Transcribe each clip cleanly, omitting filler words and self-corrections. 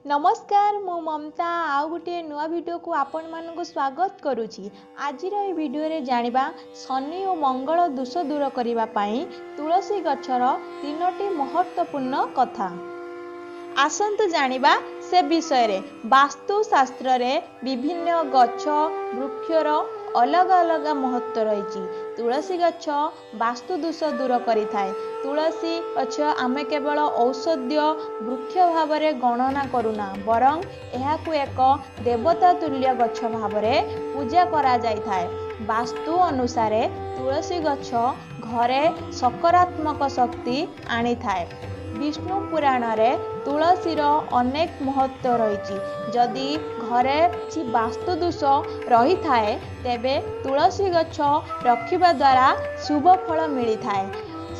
ନମସ୍କାର, ମୁଁ ମମତା, ଆଉ ଗୋଟିଏ ନୂଆ ଭିଡ଼ିଓକୁ ଆପଣମାନଙ୍କୁ ସ୍ୱାଗତ କରୁଛି। ଆଜିର ଏହି ଭିଡ଼ିଓରେ ଜାଣିବା ଶନି ଓ ମଙ୍ଗଳ ଦୋଷ ଦୂର କରିବା ପାଇଁ ତୁଳସୀ ଗଛର 3ଟି ମହତ୍ତ୍ୱପୂର୍ଣ୍ଣ କଥା। ଆସନ୍ତୁ ଜାଣିବା ସେ ବିଷୟରେ। ବାସ୍ତୁଶାସ୍ତ୍ରରେ ବିଭିନ୍ନ ଗଛ ବୃକ୍ଷର ଅଲଗା ଅଲଗା ମହତ୍ତ୍ୱ ରହିଛି। ତୁଳସୀ ଗଛ ବାସ୍ତୁ ଦୋଷ ଦୂର କରିଥାଏ। ତୁଳସୀ ଗଛ ଆମେ କେବଳ ଔଷଧୀୟ ବୃକ୍ଷ ଭାବରେ ଗଣନା କରୁନା, ବରଂ ଏହାକୁ ଏକ ଦେବତା ତୁଲ୍ୟ ଗଛ ଭାବରେ ପୂଜା କରାଯାଇଥାଏ। ବାସ୍ତୁ ଅନୁସାରେ ତୁଳସୀ ଗଛ ଘରେ ସକାରାତ୍ମକ ଶକ୍ତି ଆଣିଥାଏ। ବିଷ୍ଣୁ ପୁରାଣରେ ତୁଳସୀର ଅନେକ ମହତ୍ତ୍ୱ ରହିଛି। ଯଦି ଘରେ କିଛି ବାସ୍ତୁ ଦୋଷ ରହିଥାଏ, ତେବେ ତୁଳସୀ ଗଛ ରଖିବା ଦ୍ୱାରା ଶୁଭ ଫଳ ମିଳିଥାଏ।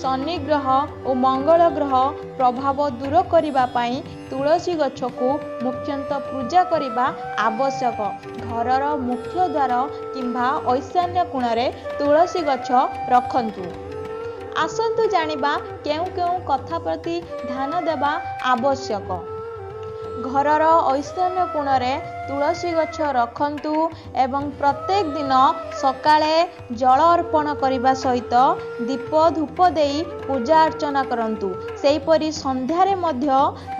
ଶନି ଗ୍ରହ ଓ ମଙ୍ଗଳ ଗ୍ରହ ପ୍ରଭାବ ଦୂର କରିବା ପାଇଁ ତୁଳସୀ ଗଛକୁ ମୁଖ୍ୟତଃ ପୂଜା କରିବା ଆବଶ୍ୟକ। ଘରର ମୁଖ୍ୟ ଦ୍ୱାର କିମ୍ବା ଐଶାନ୍ୟ କୋଣରେ ତୁଳସୀ ଗଛ ରଖନ୍ତୁ। ଆସନ୍ତୁ ଜାଣିବା କେଉଁ କେଉଁ କଥା ପ୍ରତି ଧ୍ୟାନ ଦେବା ଆବଶ୍ୟକ। ଘରର ଐଶାନ୍ୟ କୋଣରେ ତୁଳସୀ ଗଛ ରଖନ୍ତୁ ଏବଂ ପ୍ରତ୍ୟେକ ଦିନ ସକାଳେ ଜଳ ଅର୍ପଣ କରିବା ସହିତ ଦୀପ ଧୂପ ଦେଇ ପୂଜା ଅର୍ଚ୍ଚନା କରନ୍ତୁ। ସେହିପରି ସନ୍ଧ୍ୟାରେ ମଧ୍ୟ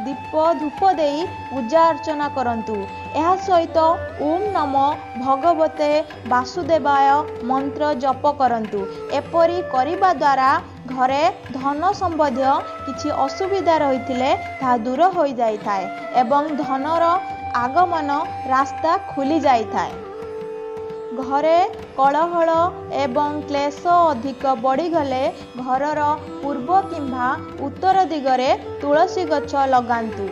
ଦୀପ ଧୂପ ଦେଇ ପୂଜା ଅର୍ଚ୍ଚନା କରନ୍ତୁ। ଏହା ସହିତ ଓମ୍ ନମୋ ଭଗବତେ ବାସୁଦେବାୟ ମନ୍ତ୍ର ଜପ କରନ୍ତୁ। ଏପରି କରିବା ଦ୍ୱାରା ଘରେ ଧନ ସମ୍ବନ୍ଧୀୟ କିଛି ଅସୁବିଧା ରହିଥିଲେ ତାହା ଦୂର ହୋଇଯାଇଥାଏ ଏବଂ ଧନର ଆଗମନ ରାସ୍ତା ଖୋଲି ଯାଇଥାଏ। ଘରେ କଳହଳ ଏବଂ କ୍ଲେଶ ଅଧିକ ବଢ଼ିଗଲେ ଘରର ପୂର୍ବ କିମ୍ବା ଉତ୍ତର ଦିଗରେ ତୁଳସୀ ଗଛ ଲଗାନ୍ତୁ।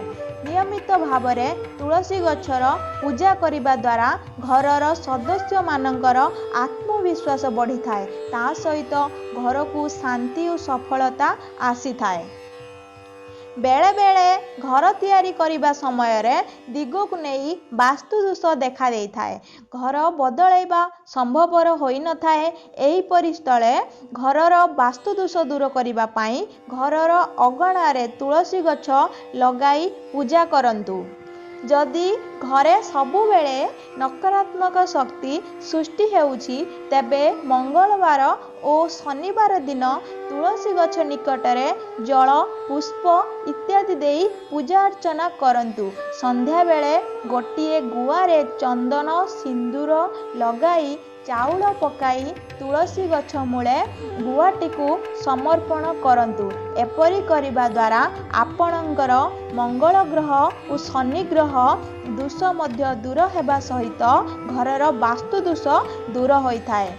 ନିୟମିତ ଭାବରେ ତୁଳସୀ ଗଛର ପୂଜା କରିବା ଦ୍ୱାରା ଘରର ସଦସ୍ୟମାନଙ୍କର ଆତ୍ମବିଶ୍ୱାସ ବଢ଼ିଥାଏ, ତା ସହିତ ଘରକୁ ଶାନ୍ତି ଓ ସଫଳତା ଆସିଥାଏ। ବେଳେବେଳେ ଘର ତିଆରି କରିବା ସମୟରେ ଦିଗକୁ ନେଇ ବାସ୍ତୁ ଦୋଷ ଦେଖାଦେଇଥାଏ। ଘର ବଦଳାଇବା ସମ୍ଭବପର ହୋଇନଥାଏ। ଏହିପରି ସ୍ଥଳେ ଘରର ବାସ୍ତୁ ଦୋଷ ଦୂର କରିବା ପାଇଁ ଘରର ଅଗଣାରେ ତୁଳସୀ ଗଛ ଲଗାଇ ପୂଜା କରନ୍ତୁ। ଯଦି ଘରେ ସବୁବେଳେ ନକାରାତ୍ମକ ଶକ୍ତି ସୃଷ୍ଟି ହେଉଛି, ତେବେ ମଙ୍ଗଳବାର ଓ ଶନିବାର ଦିନ ତୁଳସୀ ଗଛ ନିକଟରେ ଜଳ, ପୁଷ୍ପ ଇତ୍ୟାଦି ଦେଇ ପୂଜା ଅର୍ଚ୍ଚନା କରନ୍ତୁ। ସନ୍ଧ୍ୟାବେଳେ ଗୋଟିଏ ଗୁଆରେ ଚନ୍ଦନ ସିନ୍ଦୁର ଲଗାଇ ଚାଉଳ ପକାଇ ତୁଳସୀ ଗଛ ମୂଳେ ଗୁଆଟିକୁ ସମର୍ପଣ କରନ୍ତୁ। ଏପରି କରିବା ଦ୍ୱାରା ଆପଣଙ୍କର ମଙ୍ଗଳ ଗ୍ରହ ଓ ଶନି ଗ୍ରହ ଦୋଷ ମଧ୍ୟ ଦୂର ହେବା ସହିତ ଘରର ବାସ୍ତୁ ଦୋଷ ଦୂର ହୋଇଥାଏ।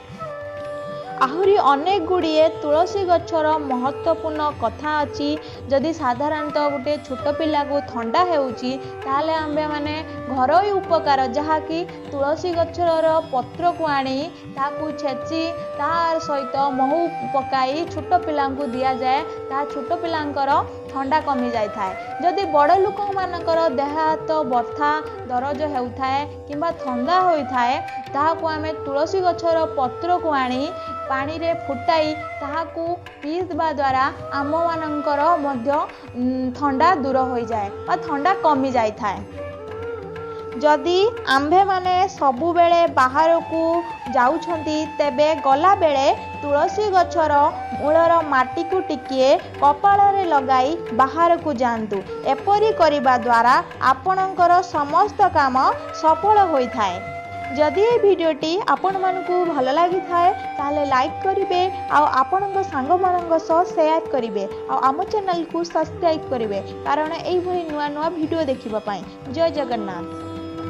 ଆହୁରି ଅନେକ ଗୁଡ଼ିଏ ତୁଳସୀ ଗଛର ମହତ୍ତ୍ୱପୂର୍ଣ୍ଣ କଥା ଅଛି। ଯଦି ସାଧାରଣତଃ ଗୋଟିଏ ଛୋଟ ପିଲାକୁ ଥଣ୍ଡା ହେଉଛି, ତାହେଲେ ଆମ୍ଭେମାନେ ଘରୋଇ ଉପକାର ଯାହାକି ତୁଳସୀ ଗଛର ପତ୍ରକୁ ଆଣି ତାକୁ ଛେଚି ତା ସହିତ ମହୁ ପକାଇ ଛୋଟ ପିଲାଙ୍କୁ ଦିଆଯାଏ, ତାହା ଛୋଟ ପିଲାଙ୍କର ଥଣ୍ଡା କମିଯାଇଥାଏ। ଯଦି ବଡ଼ ଲୋକମାନଙ୍କର ଦେହ ହାତ ବଥା ଦରଜ ହେଉଥାଏ କିମ୍ବା ଥଣ୍ଡା ହୋଇଥାଏ, ତାହାକୁ ଆମେ ତୁଳସୀ ଗଛର ପତ୍ରକୁ ଆଣି ପାଣିରେ ଫୁଟାଇ ତାହାକୁ ପିଇବା ଦ୍ୱାରା ଆମମାନଙ୍କର ମଧ୍ୟ ଥଣ୍ଡା ଦୂର ହୋଇଯାଏ ବା ଥଣ୍ଡା କମିଯାଇଥାଏ। ଯଦି ଆମ୍ଭେମାନେ ସବୁବେଳେ ବାହାରକୁ ଯାଉଛନ୍ତି, ତେବେ ଗଲାବେଳେ ତୁଳସୀ ଗଛର ମୂଳର ମାଟିକୁ ଟିକିଏ କପାଳରେ ଲଗାଇ ବାହାରକୁ ଯାଆନ୍ତୁ। ଏପରି କରିବା ଦ୍ୱାରା ଆପଣଙ୍କର ସମସ୍ତ କାମ ସଫଳ ହୋଇଥାଏ। ଯଦି ଏ ଭିଡ଼ିଓଟି ଆପଣମାନଙ୍କୁ ଭଲ ଲାଗିଥାଏ, ତାହେଲେ ଲାଇକ୍ କରିବେ ଆଉ ଆପଣଙ୍କ ସାଙ୍ଗମାନଙ୍କ ସହ ସେୟାର କରିବେ ଆଉ ଆମ ଚ୍ୟାନେଲକୁ ସବସ୍କ୍ରାଇବ୍ କରିବେ, କାରଣ ଏଇଭଳି ନୂଆ ନୂଆ ଭିଡ଼ିଓ ଦେଖିବା ପାଇଁ। ଜୟ ଜଗନ୍ନାଥ।